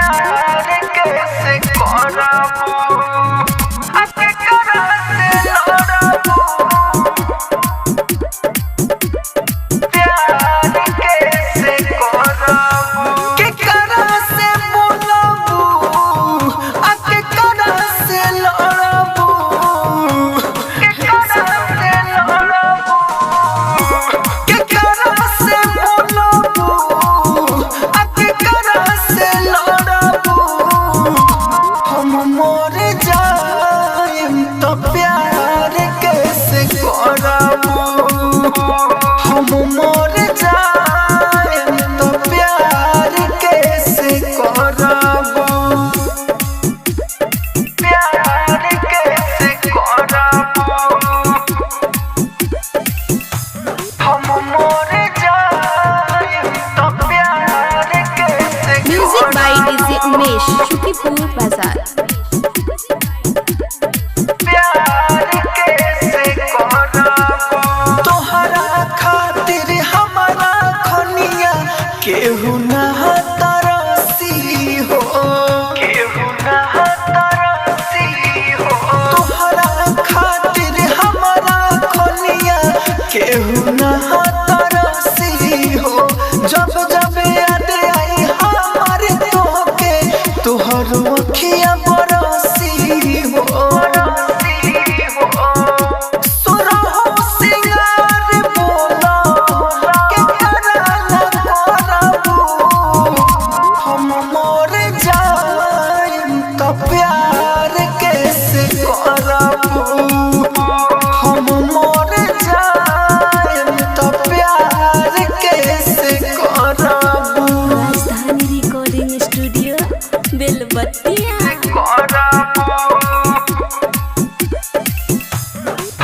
प्यार कैसे करबू, आ केकरा से लड़बू, प्यार कैसे करबू, केकरा से बोलबू, आ केकरा से लड़बू, केकरा से लड़बू, केकरा से बोलबू, आ केकरा से लड़बू। हम मर जाएम तो प्यार कैसे करबू, हम मर जाएम तो प्यार कैसे करबू, प्यार कैसे करबू, हम मर जाएम तो प्यार कैसे। Music by DJ Umesh, Shukipur Bazaar. प्यार कैसे करबू, तोहरा खातिर हमारा खनिया केहू ना तरसी हो, केहू ना तरसी हो, तोहरा खातिर हमारा खनिया केहू ना तरसी हो। जब जब याद आई हमारे तोहके तोहर अखिया बरसी हो, सुरहो सिंगार बोला के करा करबू, हम मर जाएम तो प्यार कैसे करबू, हम मर जाएम तो प्यार कैसे करबू। राजधानी रिकॉर्डिंग स्टूडियो बेलबत्तिया।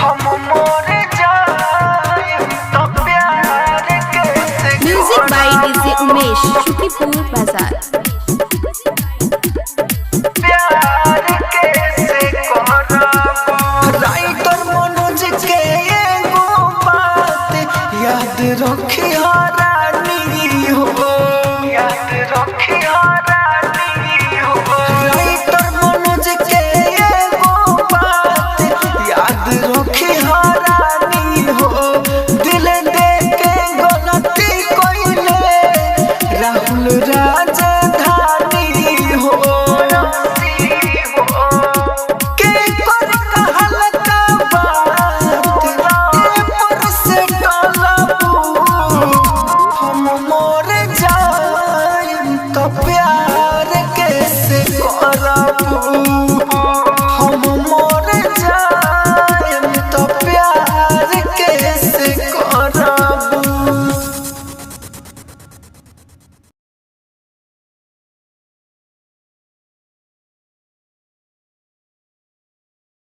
हम मर जाएम तो प्यार कैसे। Music by DJ Umesh, Shukipur Bazaar. प्यार कैसे करबू, राइटर मनोज के एगो बात याद रखिया रानी हो, याद रखिया रानी हो, राइटर मनोज के एगो बात याद रखिया रानी हो। दिल दे के गलती कइले राहुल राजधानी हो, के कर कहल का बात ए पर से टलबू, हम मर जाएम तो।